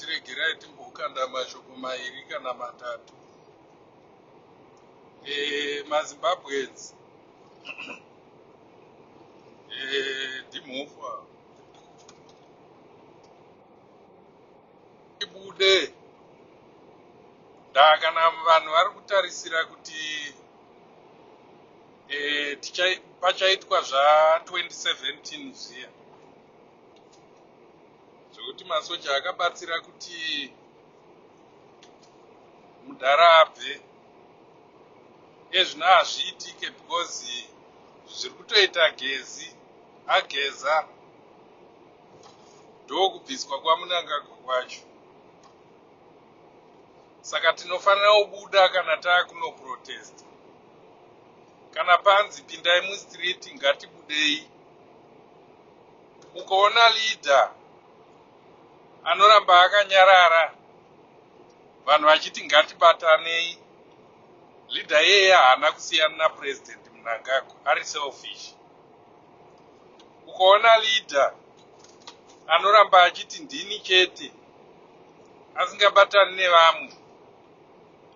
Ndatiregerai timbokanda mashoko mairi kana matatu. MaZimbabweans, ndimhofa ibude ndaa kana vanhu vari kutarisira kuti pachaitwa zva 2017 zviya zvekuti masoja akabatsira kuti mudhara abve. Ezvino hazviitike because zviri kutoita Gezi ageza ndokubviswa kwaMunangagwa kwacho. Saka tinofanira kubuda kana taakunoprotesta. Kana panzi pindai mustreet, ngatibudei. Ukaona leader anoramba akanyarara, vanhu vachiti ngatibatanei, leader iyeye haana kusiyana naPurezidendi Mnangagwa, ari selfish. Ukaona leader anoramba achiti ndini chete, asingabatani nevamwe,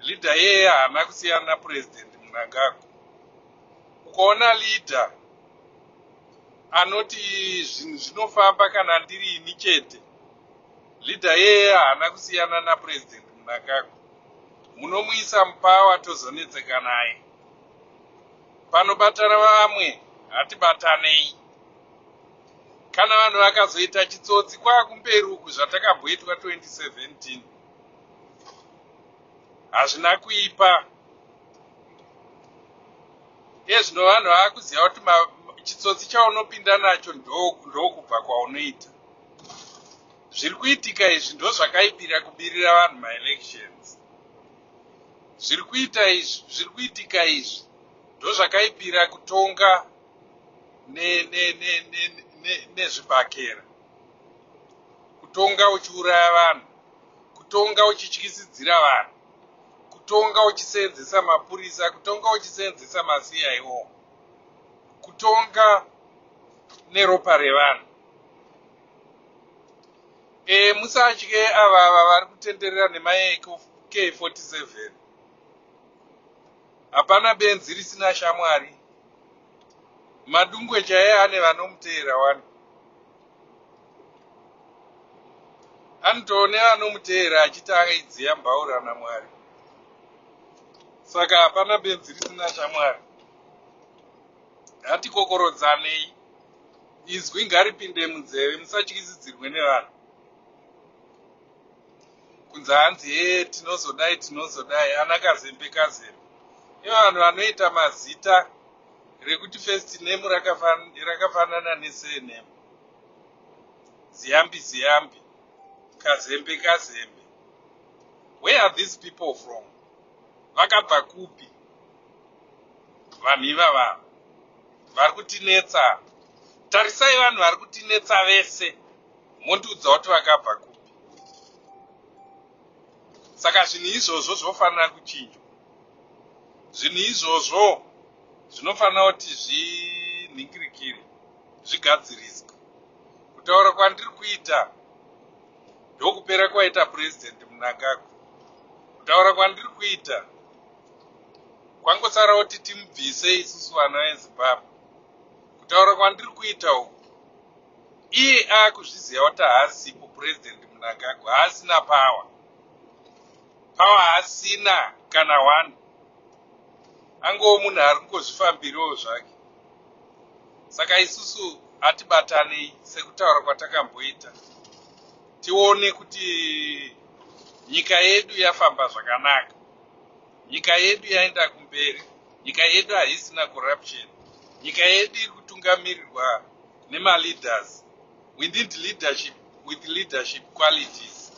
leader iyeye haana kusiyana naPurezidendi Mnangagwa. Ukaona leader anoti zvinhu zvinofamba kana ndiri ini chete, leader iyeye haana kusiyana naPurezidendi Mnangagwa. Munomuisa mupower, tozonetseka naye. Panobatana vamwe, hatibatanei. Kana vanhu vakazoita chitsotsi kwakumberi uku, zvatakamboitwa 2017 hazvina kuipa. Ezvino vanhu vaakuziva kuti chitsotsi chaunopinda nacho ndokubva kwaunoita. Zviri kuitika izvi ndozvakaipira kubirira vanhu maelections. Zviri kuita izvi, zviri kuitika izvi ndozvakaipira kutonga nezvibhakera, kutonga uchiuraya vanhu, kutonga uchityisidzira vanhu, kutonga uchiseenzesa mapurisa, kutonga uchiseenzesa maCIO, kutonga neropa revanhu. Musatye ava ava vari kutenderera nemaAK47. Hapana benzi risina shamwari. Madungwe chaiye ane vanomuteera wani, anotoo nevanomuteera achiti aidziya mbaura naMwari. Saka hapana benzi risina shamwari. Ngatikokorodzanei, izwi ngaripinde munzeve, musatyisidzirwe nevanhu kunzi hanzi ye tinozodai, tinozodai. Ana Kazembe, Kazembe, ivo vanhu vanoita mazita rekuti first name rakafanana nesurname, Ziyambi Ziyambi, Kazembe Kazembe, where are these people from? Vakabva kupi vanhu ivava vari kutinetsa? Tarisai vanhu vari kutinetsa vese, mondiudza kuti vakabva kupi. Saka zvinhu izvozvo zvofanira kuchinjwa. Zvinhu izvozvo zvinofanira kuti zvinhingirikire, zvigadziriswe. Kutaura kwandiri kuita, ndokupera kwaita Purezidendi Mnangagwa. Kutaura kwandiri kuita, kwangosara kuti timubvise isusu vana veZimbabwe. Kutaura kwandiri kuita uku, iye aakuzviziva kuti haasipo. Purezidendi Mnangagwa haasina power, power haasina kana one. Angowo munhu ari kungozvifambirawo zvake. Saka isusu hatibatanei sekutaura kwatakamboita, tione kuti nyika yedu yafamba zvakanaka, nyika yedu yaenda kumberi, nyika yedu haisina corruption, nyika yedu iri kutungamirirwa nemaleaders. We need leadership with leadership qualities.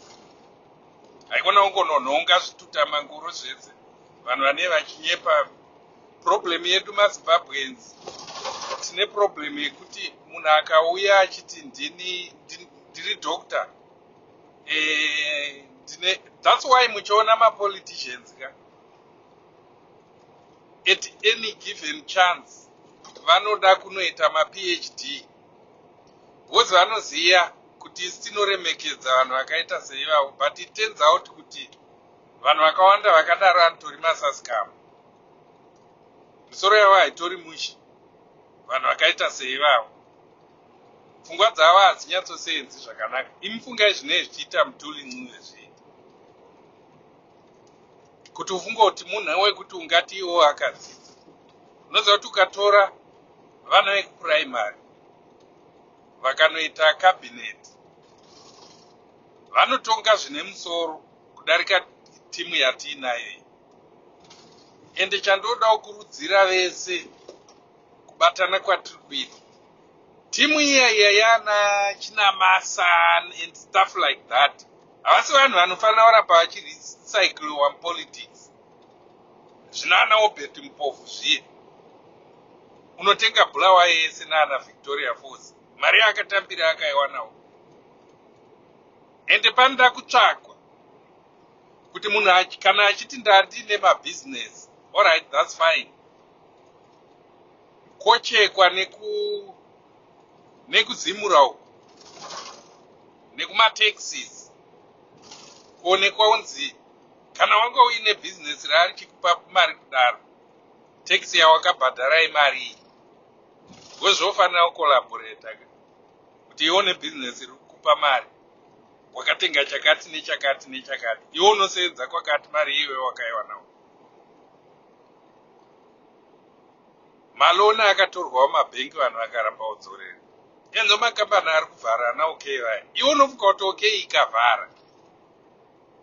Haikona kungononhonga zvitutamanguro zvese, vanhu vanee vachinyepa. Problem yedu maZimbabweans, tine problem yekuti munhu akauya achiti ndini ndiri doctor, ndine, that's why muchiona mapoliticians ka, at any given chance vanoda kunoita maPhD, because vanoziva kuti Kuti isu tinoremekedza vanhu vakaita seivavo, but it turns out kuti vanhu vakawanda vakadaro anotori masaskamu. Misoro yavo haitori mushe. Vanhu vakaita seivavo, pfungwa dzavo hadzinyatsosenzi zvakanaka. Imi fungai zvinei zvichiita Mthuli Ncube zvii, kuti ufunge kuti munhu wekuti ungati iwo akadzidza. Unoziva kuti ukatora vana vekupuraimary vakanoita cabinet, vanotonga zvine musoro kudarika timu yatiinayo iyi. Ende chandoda kukurudzira vese, kubatana kwatiri kuita, timu iya iya yana Chinamasa and stuff like that, havasi vanhu vanofanira kuramba vachirecycliwa mupolitics. Zvino ana Obert Mpofu zviye, unotenga Bulawayo yese naana Victoria Falls, mari yaakatambira akaiwanawo. Ende panoda kutsvakwa kuti munhu kana achiti ndandine mabhizinesi, allright, that's fine, kochekwa nekuzimura uku nekumataxes, kuonekwa unzi kana wanga uine bhizinesi raari chikupa mari kudaro, tax yawakabhadhara imari iyi. Wezvofanira kucollaborata kuti ione bhizinesi riri kukupa mari, wakatenga chakati nechakati nechakati, iwe unosevenza kwakati, mari iwe wakaiwanawo. Maloans akatorwawo mabhengi, vanhu vakaramba kudzorera. Enzo makambani ari kuvhara ana OK vaya, iwe unofunga kuti OK ikavhara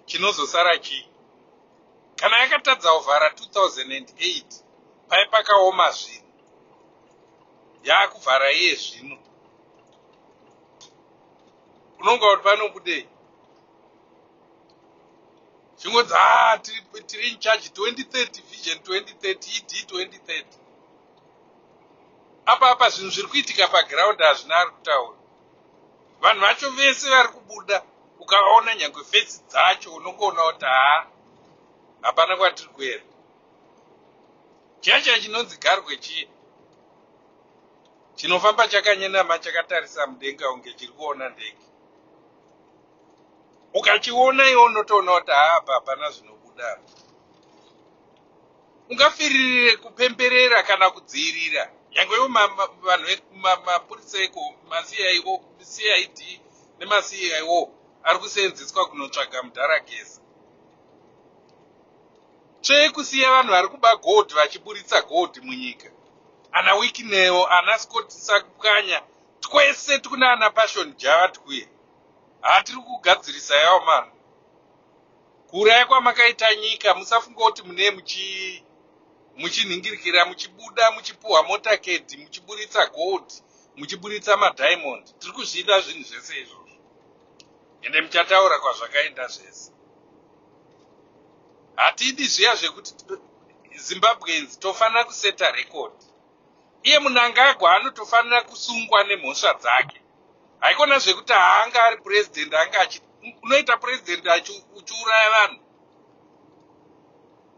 chinozosara chii? Kana yakatadza kuvhara 2008 pai pakaoma zvinhu, yaakuvhara iye zvino, unonga kuti panobudei? Chingodzi a tiri in charge, 2030 vision, 2030 ED 2030. Apa zvinhu zviri kuitika paground hazvina ari kutaura. Vanhu vacho vese vari kubuda, ukavaona nyange face dzacho, unongoona kuti haa, hapana kwatiri kuenda. Chiya chiya chinonzi garwe chiya chinofamba chakanyenama chakatarisa mudenga kunge chiri kuona ndege, ukachiona iwe unotoona kuti haapa hapana zvinobuda. Ungafiririre kupemberera kana kudzivirira nyange ivo vanhu mapurisa eko maCIO, CID nemaCIO ari kuseenzeswa kunotsvaga mudharageza. Tsvee kusiya vanhu vari kuba gold vachiburitsa gold munyika, ana Wicknell, ana Scott Sakupwanya, twese tukuna ana Passion Java tkuye. Hatiri kugadzirisa yawo mani kuuraya kwamakaita nyika. Musafunga kuti mune muchinhingirikira, muchibuda, muchipuhwa motorcade, muchiburitsa gold, muchiburitsa madiamond. Tiri kuzvida zvinhu zvese izvozvo, ende muchataura kwazvakaenda zvese. Hatidi zviya zvekuti Zimbabweans tofanira kuseta record. Iye Mnangagwa anotofanira kusungwa nemhosva dzake. Haikona zvekuti haanga ari purezidendi, anga unoita purezidendi uchiuraya vanhu,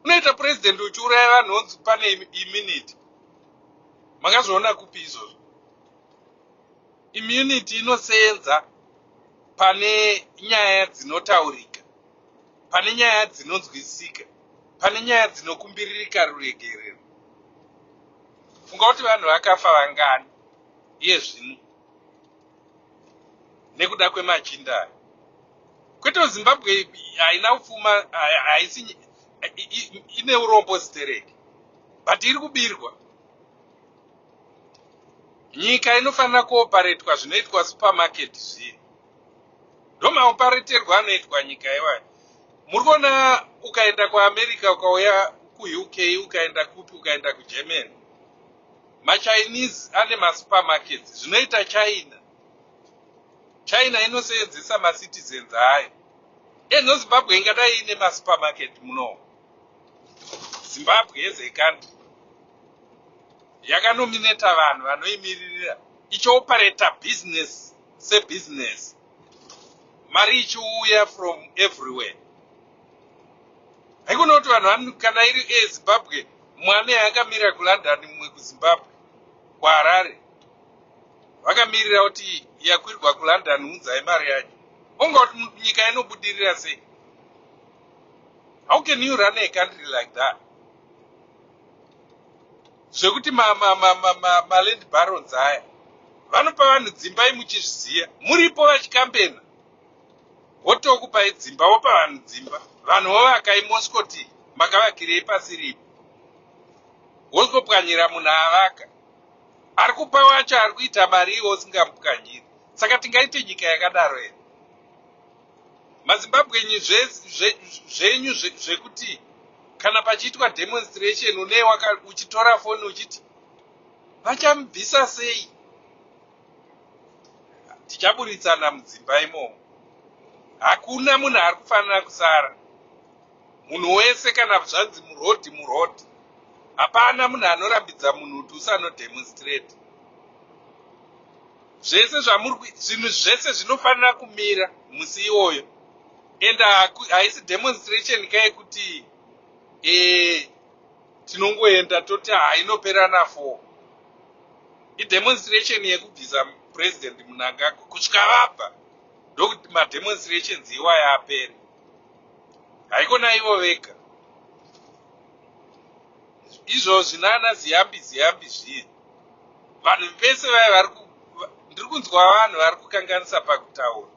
unoita purezidendi uchiuraya vanhu, onzi pane immunity. Makazviona kupi izvozvo? Immunity inoseenza pane nyaya dzinotaurika, pane nyaya dzinonzwisika, pane nyaya dzinokumbiririka ruregerero. Funga kuti vanhu vakafa vangani iye zvino nekuda kwemachinda aya. Kwete, Zimbabwe haina upfuma, haisi ine urombo zitereki, but iri kubirwa. Nyika inofanira kuoparetwa zvinoitwa supermarket zviye, ndo maopareterwo anoitwa nyika iwayo. Muri kuona, ukaenda kuAmerica, ukauya kuUK, ukaenda kupi, ukaenda kuGermany, maChinese ane masupermarkets. Zvinoita China, China inoseenzesa macitizens ayo. Eno Zimbabwe ingadai ine masupermarket muno. Zimbabwe as a country yakanomineta vanhu vanoimiririra, ichiopareta business sebusiness, mari ichiuya from everywhere. Haikona kuti vanhu, kana iri eZimbabwe, mwana yakamira kuLondon, mumwe kuZimbabwe, kuHarare, vakamirira kuti yakwirwa kuLondon, unzai mari yacho. Onga kuti nyika inobudirira sei? How can you run a country like that? Zvekuti maland barons aya vanopa vanhu dzimba, imuchizviziva, muripo vachikambena, votokupai dzimba, vopa vanhu dzimba, vanhu vovakai, moscoti makavakirei pasiripo, wozopwanyira munhu avaka, ari kupa wacho ari kuita mari, iwo usingamupwanyiri. Saka tingaite nyika yakadaro here, maZimbabwe? Zvenyu zvekuti kana pachiitwa demonstration une uchitora foni uchiti vachamubvisa sei, tichaburitsana mudzimba imomo. Hakuna munhu ari kufanira kusara. Munhu wese, kana zvanzi murodhi, murodhi. Hapana munhu anorambidza munhu kuti usanodemonstrate. Zvese zvamuri, zvinhu zvese zvinofanira kumira musi iwoyo. And haisi demonstration kayekuti tinongoenda toti hainopera na4. Idemonstration yekubvisa President Mnangagwa kusvika vabva, ndokuti mademonstrations iwayo apere. Haikona ivo vega izvozvi, nana Ziyambi Ziyambi zviye, vanhu vese vaya vari. Ndiri kunzwa vanhu vari kukanganisa pakutaura.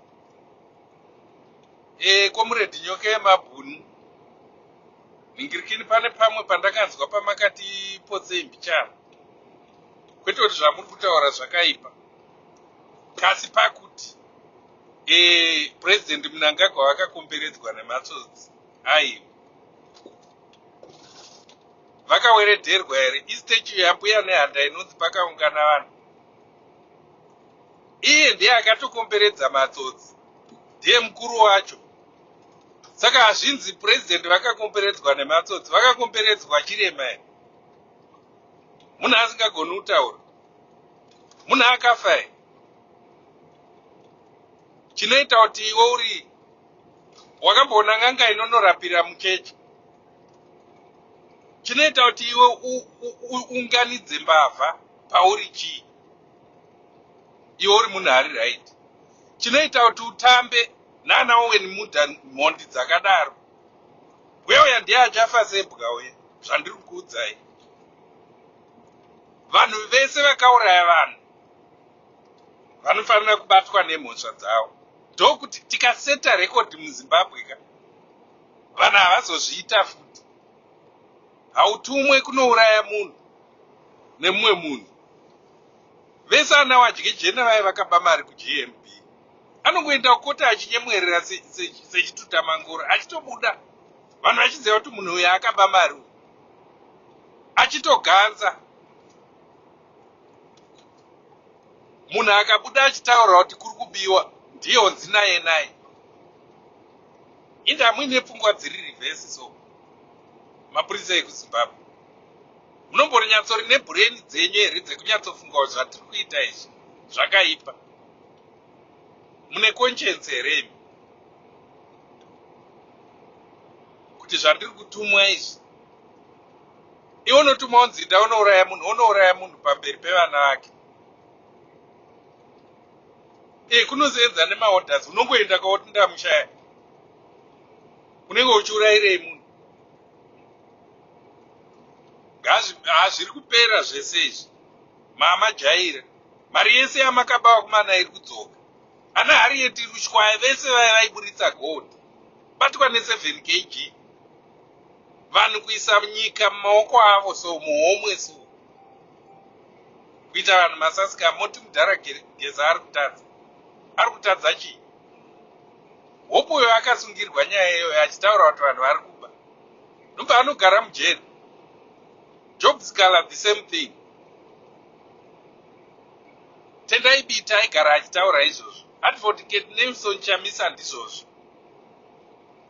Comrade Nyoka Yemabhunu, ningirikini, pane pamwe pandakanzwa pamakati potsei mbichana. Kwete kuti zvamuri kutaura zvakaipa, kasi pakuti President Mnangagwa vakakomberedzwa nematsotsi. Aiwa, vakaweredherwa here? Istatue yaMbuya Nehanda inonzi pakaungana vanhu, iye ndiye akatokomberedza matsotsi, ndiye mukuru wacho. Saka hazvinzi purezidendi vakakomberedzwa nematsotsi. Vakakomberedzwa chirema here? Munhu asingagoni kutaura, munhu akafa here? Chinoita kuti iwe uri wakamboona n'anga inonorapira muchechi, chinoita kuti iwe uunganidze mbavha pauri chii, iwe uri munhu ari right? Chinoita kuti utambe nana Owen Mudha, mhondi dzakadaro? Uyauya ndiye achafa sebwa uye. Zvandiri kuudzai, vanhu vese vakauraya vanhu vanofanira kubatwa nemhosva dzavo, ndokuti tikaseta record muZimbabwe ka, vanhu havazozviita futi. Hautumwe kunouraya munhu nemumwe munhu. Vese ana Wadyejena vaya vakaba mari kuGMB, anongoenda kukota achinyemwerera sechitutamangoro, achitobuda vanhu vachiziva kuti munhu uyu akaba mari uyu, achitoganza. Munhu akabuda achitaura kuti kuri kubiwa, ndiye onzi naye naye. Inda muine pfungwa dziri reverse. So mapurisa ekuZimbabwe, munombonyatsori nebrain dzenyu here dzekunyatsofunga kuti zvatiri kuita izvi zvakaipa? Mune conscience here imi kuti zvandiri kutumwa izvi? Iwe unotuma unzi enda unouraya munhu, unouraya munhu pamberi pevana vake. Kunosenza nemaorders, unongoenda kwaoti ndamushaya. Unenge uchiurayirei munhu? Hazviri kupera zvese izvi. Mamajaira mari yese yamakaba kumana iri kudzoka. Ana Harriet Rushwaya vese vaya vaiburitsa gold, batwa ne7 kg. Vanhu kuisa nyika mumaoko avo, so muhomwe, so kuita vanhu masasika. Moti mudhara Geza ari kutadza, ari kutadza chii? Hopoyo akasungirwa nyaya iyoyo achitaura kuti vanhu vari kuba, ndobva anogara mujeri. Job Sikhala, the same thing. Tendai Biti aigara achitaura izvozvo. Advocate Nelson Chamisa, ndizvozvo.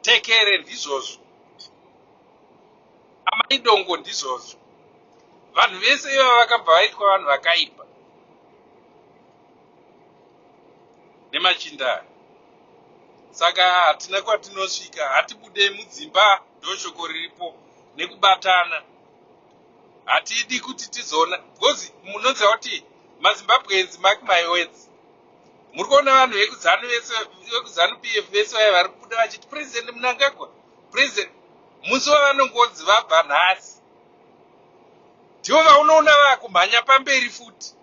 Tekere, ndizvozvo. Amai Dongo, ndizvozvo. Vanhu vese ivava vakabva vaitwa vanhu vakaipa nemachinda. Saka hatina kwatinosvika. Hatibudei mudzimba, ndoshoko riripo, nekubatana. Hatidi kuti tizoona, because munoziva kuti maZimbabweans, mark my words. Muri kuona vanhu vekuZanu vese, vekuZanu PF vese vaya vari kubuda vachiti President Mnangagwa, President, musi wavanongonzi vabva nhasi, ndivo vaunoona vakumhanya pamberi futi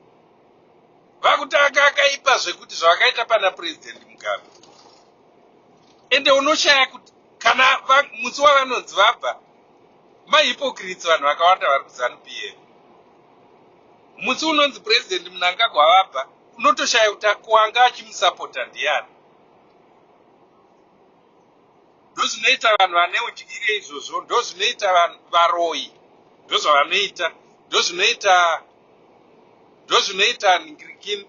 vakuti aka akaipa zvekuti zvavakaita pana President Mugabe. Ende unoshaya kuti kana musi wavanonzi vabva, mahypocrites vanhu vakawanda vari kuZanu PF. Musi unonzi President Mnangagwa vabva, unotoshaya kuti kuanga achimusapota ndiani. Ndozvinoita vanhu vane udyire izvozvo, ndozvinoita vanhu varoyi, ndozvavanoita, ndozvinoita ningirikini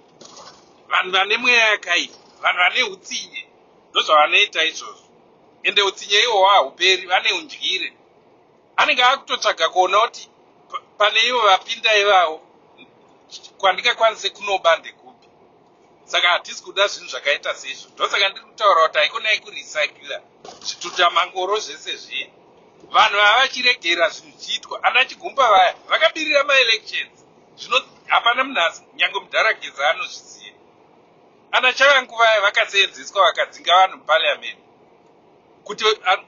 vanhu vane mweya yakaipa, vanhu vane utsinye, ndozvavanoita izvozvo. Ende utsinye ihwohwo hahuperi, vane undyire. Anenge akutotsvaga kuona kuti pane ivo vapinda ivavo kwandingakwanise kunoba ndekupi. Saka hatisi kuda zvinhu zvakaita seizvo. Ndosaka ndiri kutaura kuti haikonai kurecycla zvitutamangoro zvese zviye. Vanhu vava vachiregera zvinhu zvichiitwa. Ana Chigumba vaya vakabirira maelections. Zvino hapana munhu asi nyange mudhara Geza anozviziva. Ana Chavangu vaya vakaseenzeswa vakadzinga vanhu muparliament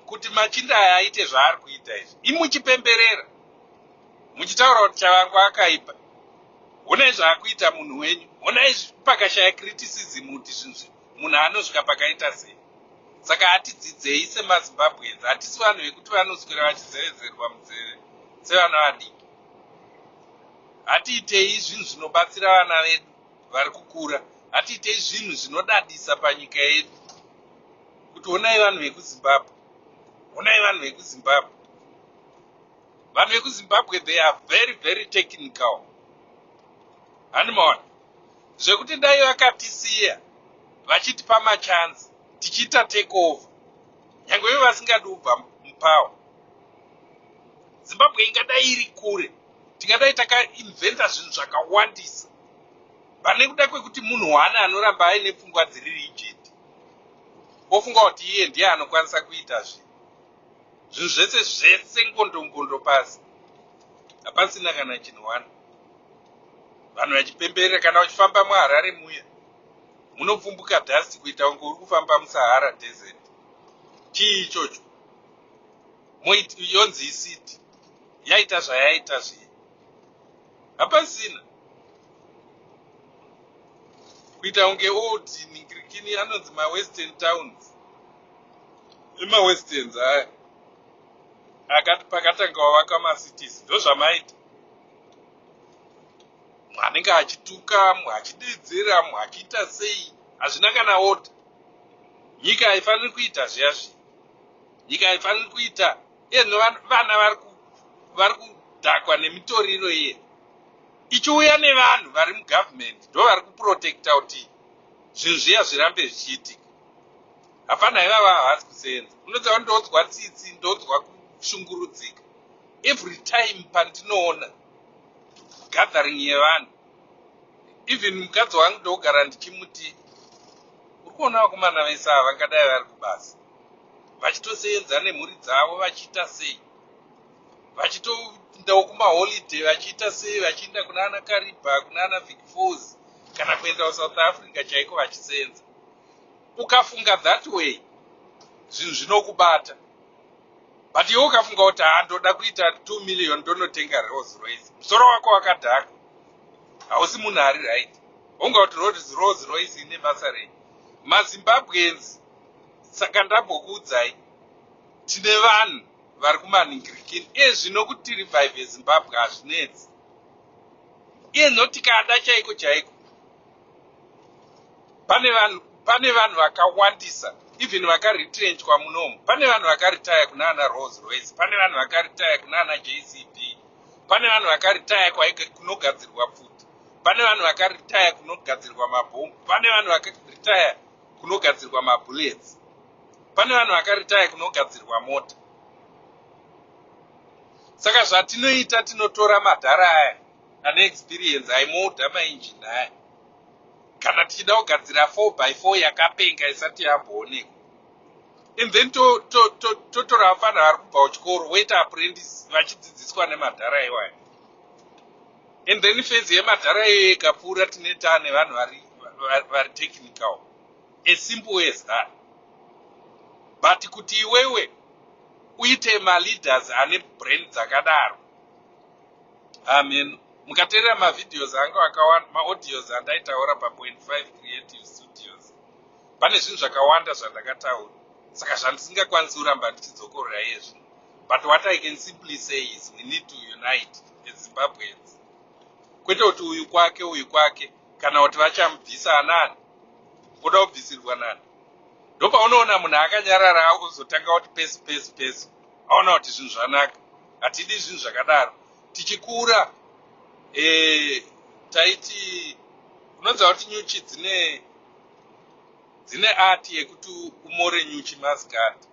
kuti machinda aya aite zvaari kuita izvi. Imuchipemberera muchitaura kuti Chavangu akaipa. Honai zvaakuita munhu wenyu. Honai pakashaya criticism kuti zvinhu munhu anosvika pakaita sei. Saka hatidzidzei semaZimbabweans. Hatisi vanhu vekuti vanoswera vachizevezerwa munzeve sevana vadiki. Hatiitei zvinhu zvinobatsira vana vedu vari kukura. Hatiitei zvinhu zvinodadisa panyika yedu. Kuti honai vanhu vekuZimbabwe. Honai vanhu vekuZimbabwe. Vanhu vekuZimbabwe, they are very very technical. Handimaona zvekuti dai vakatisiya vachitipa machansi tichiita take over, nyange ivo vasingadi kubva mupower, Zimbabwe ingadai iri kure. Tingadai takainventa zvinhu zvakawandisa. Pane kuda kwekuti munhu wane anoramba aine pfungwa dziri rigid, ofunga kuti iye ndiye anokwanisa kuita zvinhu, zvinhu zvese zvese ngondo ngondo pasi, hapasina kana chinhu one. Vanhu vachipemberera. Kana uchifamba muHarare muya, munopfumbuka dust kuita kunge uri kufamba muSahara Desert. Chii ichocho? Yonzi icity yaita zvayaita zviye, hapasina kuita kunge old ningirikini anonzi mawestern towns, emawesterns aya akati pakatanga wavaka macities. Ndozvamaita. Mumwe anenge achituka, mumwe achidedzera, mumwe achiita sei, hazvina kana order. Nyika haifaniri kuita zviya zviya. Nyika haifaniri kuita iyezvino. Vana vari kudhakwa nemitoriro iye ichiuya nevanhu vari mugovernment, ndo vari kuprotecta kuti zvinhu zviya zvirambe zvichiitika. Hapana, ivava havasi kusenza. Unoziva, ndonzwa tsitsi, ndonzwa kushungurudzika every time pandinoona gathering yevanhu. Even mukadzi wangu ndogara ndichimuti, "Uri kuona vakomana vese ava vangadai vari kubasa vachitosenza nemhuri dzavo, vachiita sei, vachitoendawo kumaholiday, vachiita sei, vachienda kuna ana Kariba, kuna ana Vic Falls, kana kuenda kuSouth Africa chaiko vachisenza." Ukafunga that way, zvinhu zvinokubata. But iwe ukafunga kuti, "Ha, ndoda kuita 2 million, ndonotenga Rolls Royce," musoro wako wakadhakwa, hausi munhu ari right. Unga kuti Rolls Royce ine basa rei? MaZimbabweans, saka ndambokuudzai, tine vanhu vari kumaningirikini iye zvino. Kuti revive Zimbabwe hazvinetsi iye zvino, tikada chaiko chaiko. Pane vanhu vakawandisa, even vakaretrenchwa munomu. Pane vanhu vakaritaya kuna ana Rolls Royce, pane vanhu vakaritaya kuna ana JCB, pane vanhu vakaritaya kunogadzirwa pfuti, pane vanhu vakaritaya kunogadzirwa mabhombu, pane vanhu vakaritaya kunogadzirwa mabullets, pane vanhu vakaritaya kunogadzirwa mota. Saka zvatinoita, tinotora madhara aya ane experience aimoudha mainjini aya kana tichida kugadzira 4 by 4 yakapenga isati yamboonekwa, and then totora vafana vari kubva kuchikoro, voita apprentice vachidzidziswa nemadhara iwaya. And then phase yemadhara iyoyo ikapfuura, tine taa nevanhu vari technical, as simple as that. But kuti iwewe uite maleaders ane brain dzakadaro, amen. Mukateerera mavideos angu akawanda, maaudios andaitaura pa.5 Creative Studios, pane zvinhu zvakawanda zvandakataura, saka zvandisingakwanisi kuramba ndichidzokorora iyezvino. But what I can simply say is we need to unite as Zimbabweans, kwete kuti uyu kwake, uyu kwake, kana kuti vachamubvisa anani, oda kubvisirwa nani. Ndopaunoona munhu akanyarara uzotanga kuti pesi pesi pesi, aona kuti zvinhu zvanaka. Hatidi zvinhu zvakadaro. Tichikura taiti unoziva kuti nyuchi dzine ati yekuti umore nyuchi masikati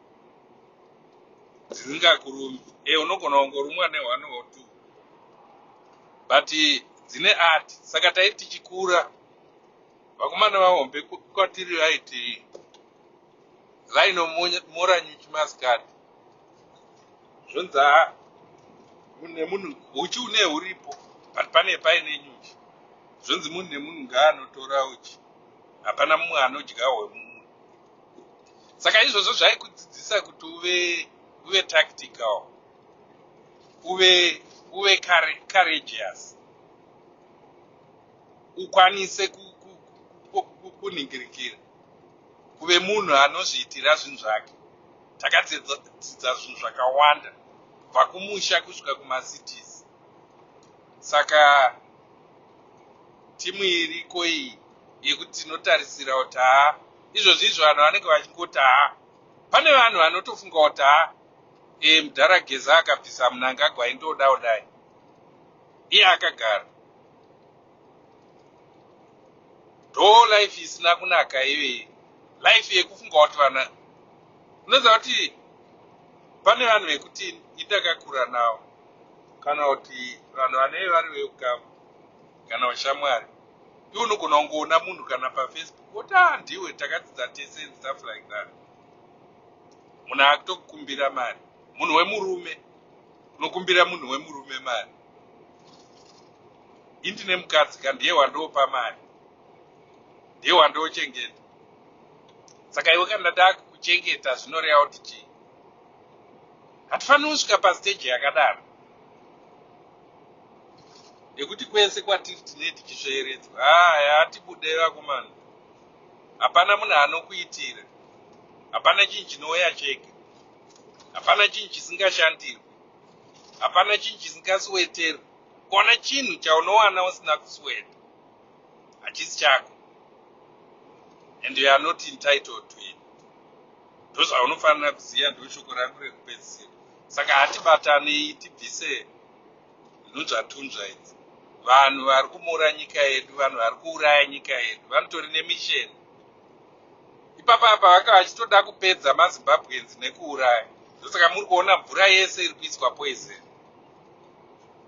dzisingakurumi. Unogona kungorumwa ne1 or 2, but dzine ati. Saka taiti tichikura, vakomana vahombe kwatiri vaiti vainomora nyuchi masikati, zvonzi ha, munhu nemunhu, uchi une huripo, but pane paine nyuchi, zvonzi munhu nemunhu ngaanotora uchi, hapana mumwe anodya hwemumwe. Saka izvozvo zvaikudzidzisa kuti uve tactical, uve courageous, ukwanise kunhingirikira kuve munhu anozviitira zvinhu zvake. Takadzidza zvinhu zvakawanda kubva kumusha kusvika kumacities. Saka timu iriko iyi yekuti tinotarisira kuti haa, izvozvi izvo vanhu vanenge vachingoti haa, pane vanhu vanotofunga kuti haa, mudhara Geza akabvisa Mnangagwa, indoda kudai iye akagara. Ndo life isina kunaka ivei, life yekufunga kuti vana, unoziva kuti pane vanhu vekuti indakakura navo, kana kuti vanhu vanenge vari veukama kana ushamwari. Iwe unogona kungoona munhu kana paFacebook woti, "A, ndiwe, takadzidza tese," and stuff like that. Munhu akutokukumbira mari, munhu wemurume unokumbira munhu wemurume mari. Indine mukadzi ka, ndiye wandopa mari, ndiye wandochengeta. Saka iwe kana ndakukuchengeta, zvinoreva kuti chii? Hatifaniri kusvika pastage yakadaro yekuti kwese kwatiri tinee tichisveeredzwa. Haya, hatibude vakomana. Hapana munhu anokuitira, hapana chinhu chinouya chega, hapana chinhu chisingashandirwi, hapana chinhu chisingasweterwi. Kuona chinhu chaunowana usina kusweta, hachisi chako and you are not entitled to it. Ndozvaunofanira kuziva, ndoshoko rangu rekupedzisira. Saka hatibatanei, tibvise nhunzvatunzva idzi, vanhu vari kumora nyika yedu, vanhu vari kuuraya nyika yedu, vanotori nemission ipapa apa, vanga vachitoda kupedza maZimbabweans nekuuraya. Ndosaka muri kuona mvura yese iri kuiswa poison.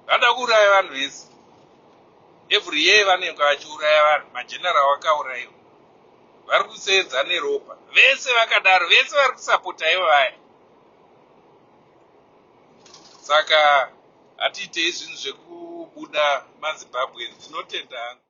Vanoda kuuraya vanhu vese. Every year vanenge vachiuraya vanhu. Mageneral vakaurayiwa, vari kuseedza neropa vese vakadaro, vese vari kusapota ivo vaya. Saka hatiitei zvinhu zvekubuda maZimbabweans. Ndinotenda hangu.